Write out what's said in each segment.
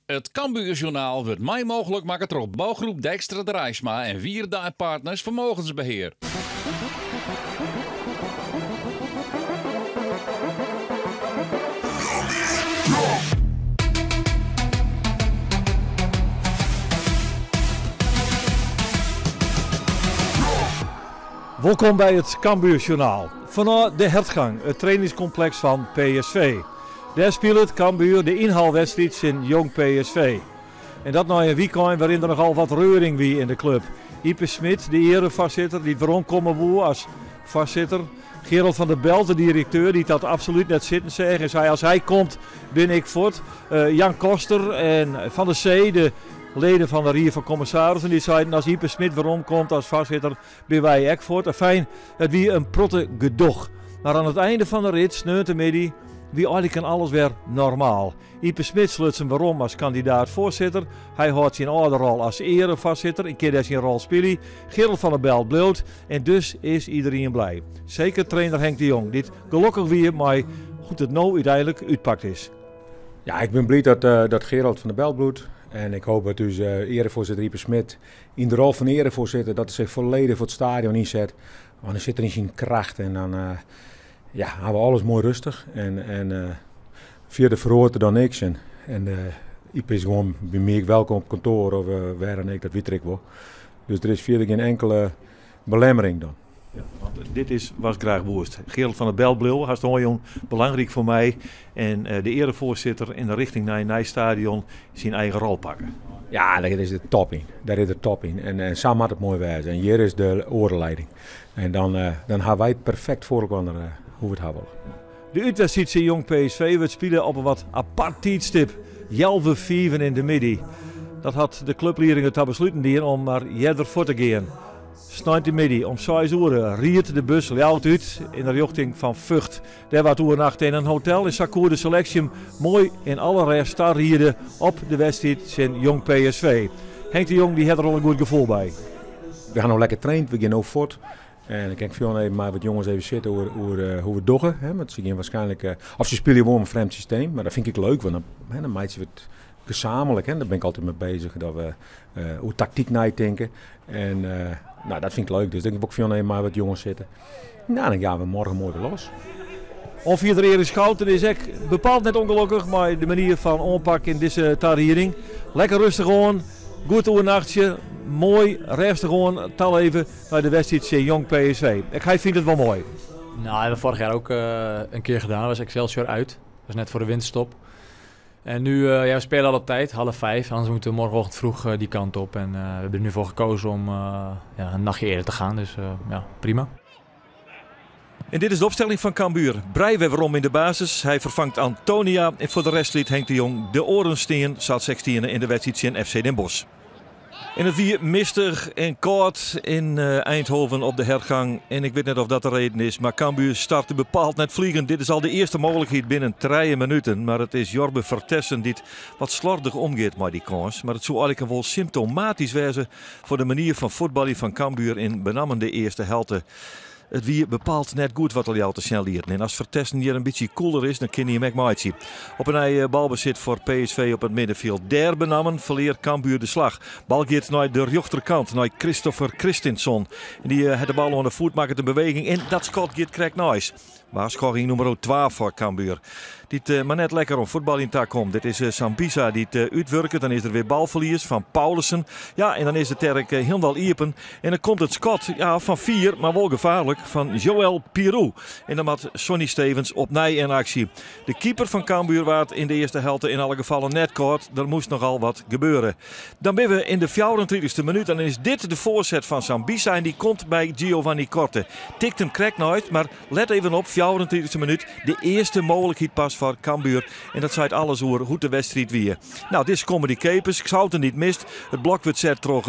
It Cambuur Sjoernaal wurdt mei mooglik makke troch Bouwgroep Dijkstra Draisma en Wierda en Partners Vermogensbeheer. Wolkom by it Cambuur Sjoernaal. Fanôf de Hertgang, it trainingskompleks fan PSV. Dêr spilet Cambuur de ynhaalwedstriid tsjin Jong PSV. En dat nei in wykein wêryn der nochal wat reuring wie yn de klup. Ype Smid, de earefoarsitter, dy't weromkomme woe as foarsitter. Gerald van der Belt, de direkteur, dy't dat absolút net sitten seach en sei as hy komt bin ik fuort. Jan Koster en Van der Zee, de leden fan de Rie fan Kommissarissen, dy't seiden as Ype Smid weromkomt as foarsitter binne wy ek fuort. Afijn, it wie in protte gedoch. Mar oan it einde fan de rit, sneontemiddei, wie eigentlik alles wer normaal. Ype Smid sluts him werom as kandidaat foarsitter. Hy hâldt syn âlde rol as earefoarsitter en kin dêr syn rol spylje. Gerald van der Belt bliuwt en dus is iderien blij. Seker trainer Henk de Jong, dy't gelokkich wie mei hoe't it no úteinlik útpakt is. Ja, ik bin bliid dat, dat Gerald van der Belt bliuwt. En ik hoop dat ús earefoarsitter Ype Smid yn de rol fan earefoarsitter dat er sich folledich foar it stadion ynset. Want dan sit er yn syn kracht en dan ja, hawwe we alles moai rêstich. En, en fierder feroaret der dan niks. En, en Ype is gewoan by my ek welkom op kantoar of wêr dan ek, dat wit er ek wol. Dus der is fierder gjin inkele belemmering dan. Ja, want dit is watst graach woest. Gerald van der Belt bliuwe, hast oanjûn, belangryk foar my. En de earefoarsitter yn de rjochting nei in nij stadion syn eigen rol pakke. Ja, dêr is de top yn. Dêr is de top yn. En, en sa moat it moai wêze. En hjir is de oare leiding. En dan, dan hawwe wy it perfekt foar elkoar hoe't we it hawwe wolle. De útwedstriid tsjin Jong PSV wurdt spile op in wat apart tiidstip, healwei fiven yn de middei. Dat hat de kluplieding ta besluten dien om mar earder fuort te gean. Sneintemiddei om seis oere ried de bus Ljouwert út yn de rjochting fan Vught. Dêr waard oernachte yn in hotel en sa koe de seleksje him moai yn alle rêst tariede op de wedstriid tsjin Jong PSV. Henk de Jong dy hat der al in goed gefoel by. We ha no lekker traind, we gean no fuort. En dan kin ik fierder even mei wat jonges even sitte oer, oer hoe we it dogge. Hè, want se gean waarskynlik, of se spylje gewoan in frjemd systeem, mar dat fyn ik leuk, want dan, hè, dan meitsje we it gesamentlik. Hè, dêr bin ik altyd mei beuzich, dat we oer taktyk neitinke. En no, dat fyn ik leuk, dus dan wol ik fierder even mei wat jonges sitte. No, dan gean we morgen moai wer los. Oanfierder Erik Schouten is ek bepaald net ûngelokkich mei de manier fan oanpak yn dizze tarieding. Lekker rêstich oan, goed oernachtsje, moai rêstich oan taleve nei de wedstriid tsjin Jong PSV. Ek hy fynt it wol moai. Nou, hebben we vorig jaar ook een keer gedaan. Dat was Excelsior uit. Dat was net voor de winterstop. En nu, ja, we spelen al op tijd, 4:30. Anders moeten we morgenochtend vroeg die kant op. En we hebben er nu voor gekozen om ja, een nachtje eerder te gaan. Dus ja, prima. En dit is de opstelling fan Cambuur. Breij wer werom yn de basis. Hy ferfangt Antonia. En foar de rest lit Henk de Jong de oaren stean, sa't se ek stiene yn de wedstriid tsjin FC Den Bosch. En it wie mistich en kâld yn Eindhoven op de Hertgang. En ik wit net of dat de reden is, mar Cambuur starte bepaald net fliegend. Dit is al de earste mooglikheid binnen 3 minuten. Mar it is Yorbe Vertessen dy't wat slordich omgiet mei dy kâns. Mar it soe eigentlik wol symptomatysk wêze foar de manier fan fuotbaljen fan Cambuur yn benammen de earste helte. It wie bepaald net goed wat de Ljouwerters sjen lieten. En as Vertessen hjir in bytsje koeler is, dan kin hy him ek meitsje. Op 'e nij balbesit foar PSV op it middenfjild. Dêr benammen ferlear Cambuur de slach. Bal giet nei de rjochterkant, nei Christopher Kristinsson. En dy hat de bal oan de foet, makket in beweging en dat skot giet krekt neist. Warskôging nûmer 2 foar Cambuur. Dy't mar net lekker oan fuotbaljen ta komt. Dit is Sambissa dy't útwurket. Dan is der wer balferlies fan Paulissen. Ja, en dan is de terk hielendal iepen. En dan komt it skot, ja, fan fier, mar wol gefaarlik, fan Joël Piroe. En dan moat Sonny Stevens opnij yn aksje. De keeper fan Cambuur waard yn de earste helte yn alle gefallen net kâld. Der moast nochal wat gebeure. Dan binne we yn de 34ste minút en dan is dit de foarset fan Sambissa en dy komt by Giovanni Korte. Tikt him krekt neist, mar let even op, 34ste minút, de earste mooglikheid pas foar Cambuur. En dat seit alles oer hoe't de wedstriid wie. No, dizze komme dy keepers. Schouten dy't mist. It blok wurdt set troch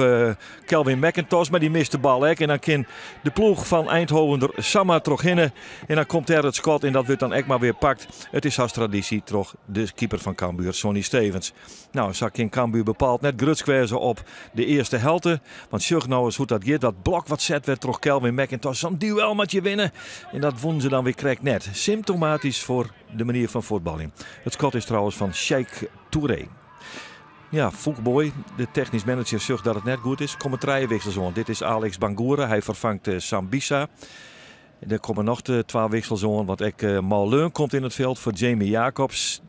Calvin Mac-Intosch, mar dy mist de bal ek. En dan kin de ploech fan Eindhoven der samar trochhinne. En dan komt dêr it skot en dat wurdt dan ek mar wer pakt. It is hast tradysje troch de keeper fan Cambuur, Sonny Stevens. No, sa kin Cambuur bepaald net grutsk wêze op de earste helte. Want sjoch no ris hoe't dat giet. Dat blok wat set wurdt troch Calvin Mac-Intosch. Sa'n duel moat je winne. En dat wûnen se dan wer krekt net. Symptomatysk foar de manier fan fuotbaljen. It skot is trouwens fan Cheick Touré. Ja, Foeke Booy, de technysk manager, sjocht dat it net goed is. Komme trije wiksels oan. Dit is Alex Bangura, hy ferfangt Sambissa. Der komme noch twa wiksels oan, want ek Maulun komt yn it fjild foar Jamie Jacobs.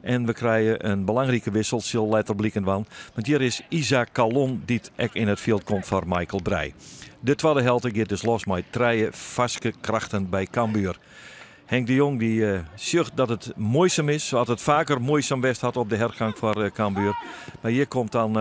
En we krije in belangrike wissel, sil letter bliken dwaan. Want hjir is Isaac Kallon dy't ek yn it fjild komt foar Michael Breij. De twadde helte giet dus los mei trije farske krachten by Cambuur. Henk de Jong dy sjocht dat it muoisum is, sa't it faker muoisum west hat op de hertgang foar Cambuur. Mar hjir komt dan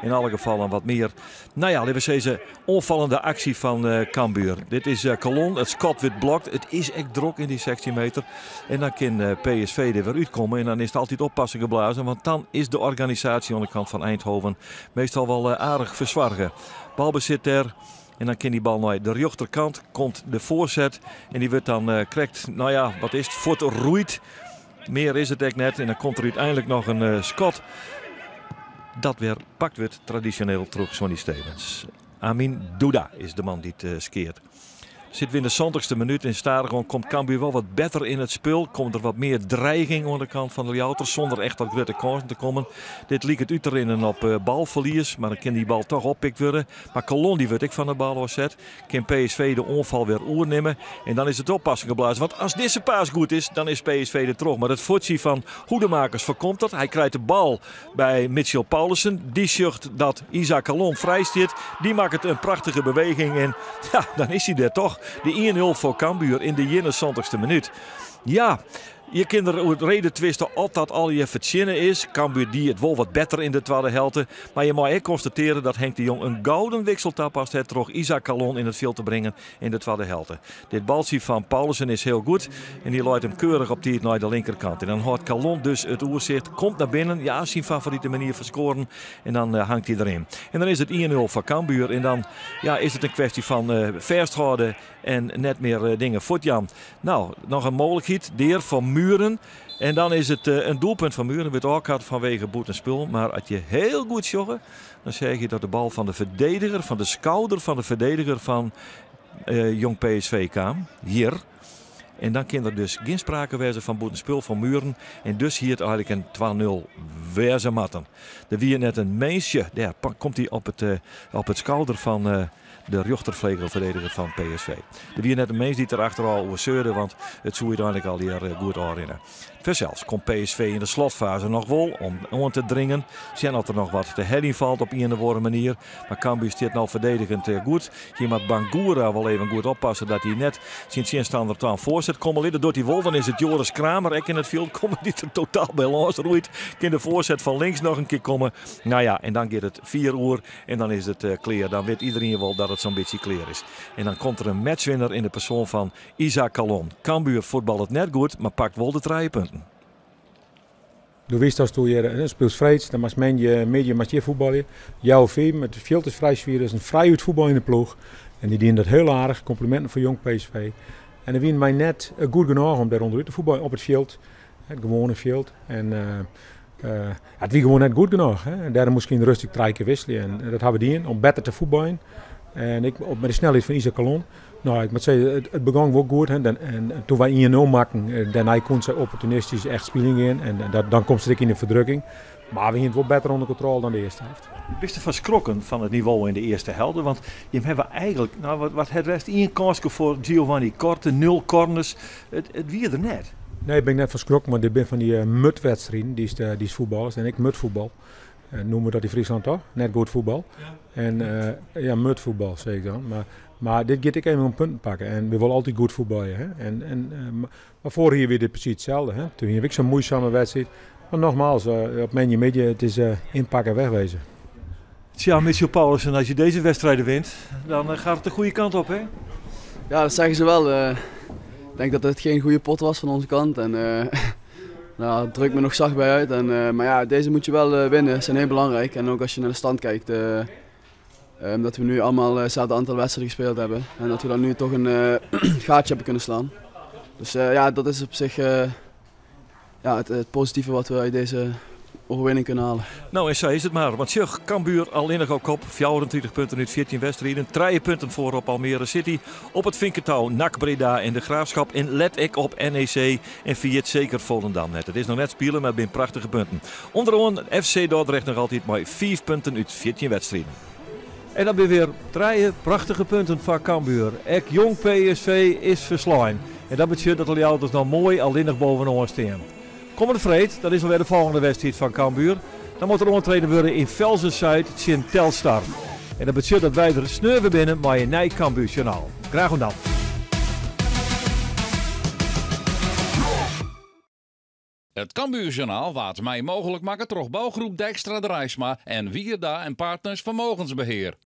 yn alle gefallen wat mear, no ja, litte we sizze, oanfallende aksje fan Cambuur. Dit is Kallon, it skot wurdt blokt. It is ek drok yn dy 16 meter. En dan kin PSV der wer útkomme en dan is it altyd oppassen geblazen, want dan is de organisaasje oan de kant fan Eindhoven meastal wol aardich fersoarge. Balbesit dêr. En dan kin dy bal nei de rjochterkant, komt de foarset en dy wurdt dan krekt, no ja, wat is it, fuortroeid. Mear is it ek net en dan komt der úteinlik noch in skot dat wer pakt wurdt, tradisjoneel troch Sonny Stevens. Amin Douda is de man dy't skeart. Sit we yn de santichste minút en stadichoan komt Cambuur wol wat better yn it spul. Komt der wat mear dreiging oan de kant fan de Ljouwerters sûnder echt tot grutte kânsen te kommen. Dit liket út te rinnen op balferlies, mar dan kin dy bal toch oppikt wurde. Mar Kallon dy wurdt ek fan de bal ôfset. Kin PSV de oanfal wer oernimme en dan is it oppassen geblazen. Want as dizze paas goed is, dan is PSV der troch. Mar it fuotsje fan Hoedemakers foarkomt dat. Hy krijt de bal by Mitchell Paulissen. Dy sjocht dat Isaac Kallon frij stiet. Dy makket in prachtige beweging en ja, dan is hy der toch. De 1-0 foar Cambuur yn de ienensantichste minút. Ja, je kin der oer redetwiste oft dat allegear fertsjinne is. Cambuur die it wol wat better yn de twadde helte. Mar je meie ek konstatearje dat Henk de Jong in gouden wiksel tapast hat troch Isaac Kallon yn it fjild te bringen yn de twadde helte. Dit baltsje fan Paulissen is hiel goed en dy leit him keurich op tiid nei de linkerkant. En dan hâldt Kallon dus it oersicht, komt nei binnen, ja, syn favorite manier fan skoaren en dan hangt hy deryn. En dan is it 1-0 foar Cambuur en dan ja, is it in kwestje fan fêsthâlde en net mear dingen fuortjaan. No, noch in mooglikheid, dêr foar Mühren. En dan is it in doelpunt fan Mühren, wurdt ôfkard fanwege bûtenspul. Mar as je hiel goed sjogge, dan seach je dat de bal fan de ferdediger, fan de skouder fan de ferdediger fan Jong PSV kaam. Hjir. En dan kin der dus gjin sprake wêze fan bûtenspul fan Mühren. En dus hie it eigenlik in 2-0 wêze moatten. Der wie net in minskje. Dêr komt hy op it skouder fan de rjochterflegelferdediger fan PSV. Der wie net in minsk dy't der achterôf oer seurde, want it soe úteinlik allegear goed ôfrinne. Fansels komt PSV yn de slotfaze noch wol om oan te dringen. Sjen oft der noch wat te heljen falt op ien of oare manier. Mar Cambuur stiet no ferdedigend goed. Hjir moat Bangura wol even goed oppasse dat hy net syn tsjinstanner ta in foarset komme lit. Dat docht hy wol, dan is it Joris Kramer ek yn it fjild kommen dy't der totaal by lâns roeit. Kin de foarset fan links noch in kear komme. No ja, en dan giet it fier oer en dan is it klear. Dan wit iderien wol dat it sa'n bytsje klear is. En dan komt der in matchwinner yn de persoan fan Isaac Kallon. Cambuur fuotballet net goed, mar pakt wol de trije punten. Do witst asto hjir spylst freeds, dan moatst moandei middei moatst hjir fuotbalje. Healwei fiven, it fjild is frij swier, dus in frij út fuotbaljende ploech. En dy dienen dat hiel aardich, kompliminten foar Jong PSV. En dan wienen wy net goed genôch om dêr ûnderút te fuotbaljen op it fjild, it gewoane fjild. En it wie gewoan net goed genôch. Hè. En dêrom moast ik yn rêst ek trije kear wikselje. En dat ha we dien om better te fuotbaljen. En ek op, mei de snelheid fan Isaac Kallon. No, ik moat sizze, it begûn wol goed. Hè. En doe't wy 1-0 makken, dêrnei koene se opportunistysk echt spyljen gean. En dan komst der ek yn de ferdrukking. Mar we hiene it wol better ûnder kontrôle dan de earste helte. Bist derfan skrokken fan it nivo yn de earste helte? Want jim hawwe eigenlik, no, wat hat west? Ien kânske foar Giovanni Korte, 0 corners. It wie der net. Nee, bin ik net fan skrokken, want dit binne fan dy mutwedstriden dy'tst fuotballest. En ek mutfuotbal. Noeme we dat yn Fryslân toch? Net goed fuotbal. Ja. En ja, mutfuotbal sis ik dan. Mar dit giet ek even om punten pakke. En we wolle altyd goed fuotbalje. Hè? En, mar foarich jier wie dit presys itselde. Hè? Doe hiene we ek sa'n muoisame wedstriid. Mar nogmaals, op moandeimiddei, it is ynpakke en wegwezen. Tja, Mitchell Paulissen, als je deze wedstrijden wint, dan gaat het de goede kant op, hè? Ja, dat zeggen ze wel. Ik denk dat het geen goede pot was van onze kant. En nou, het drukt me nog zacht bij uit. En, maar ja, deze moet je wel winnen. Ze zijn heel belangrijk. En ook als je naar de stand kijkt, dat we nu allemaal hetzelfde aantal wedstrijden gespeeld hebben. En dat we dan nu toch een gaatje hebben kunnen slaan. Dus ja, dat is op zich ja, het positieve wat we uit deze overwinning kunnen halen. No, en sa is it mar. Want sjoch, Cambuur allinnich op kop. 34 punten út 14 wedstriden. 3 punten foar op Almere City. Op it Finketou, NAC Breda en de Graafschap. En let ek op NEC en ferjit seker Volendam net. It is noch net spile, mar it binne prachtige punten. Underoan FC Dordrecht noch altyd mei 5 punten út 14 wedstriden. En dan binne wer trije prachtige punten foar Cambuur. Ek Jong PSV is ferslein. En dat betsjut dat de Ljouwerters noch moai allinnich boppe-oan stean. Kommende freed, dat is alwer de folgjende wedstriid fan Cambuur. Dan moat der oantreden wurde yn Velsen-Zuid tsjin Telstar. En dat betsjut dat wy der sneon wer binne mei in nij Cambuur Sjoernaal. Graach oant dan. It Cambuur Sjoernaal waard mei mooglik makke troch bougroep Dijkstra Draisma en Wierda en Partners Vermogensbeheer.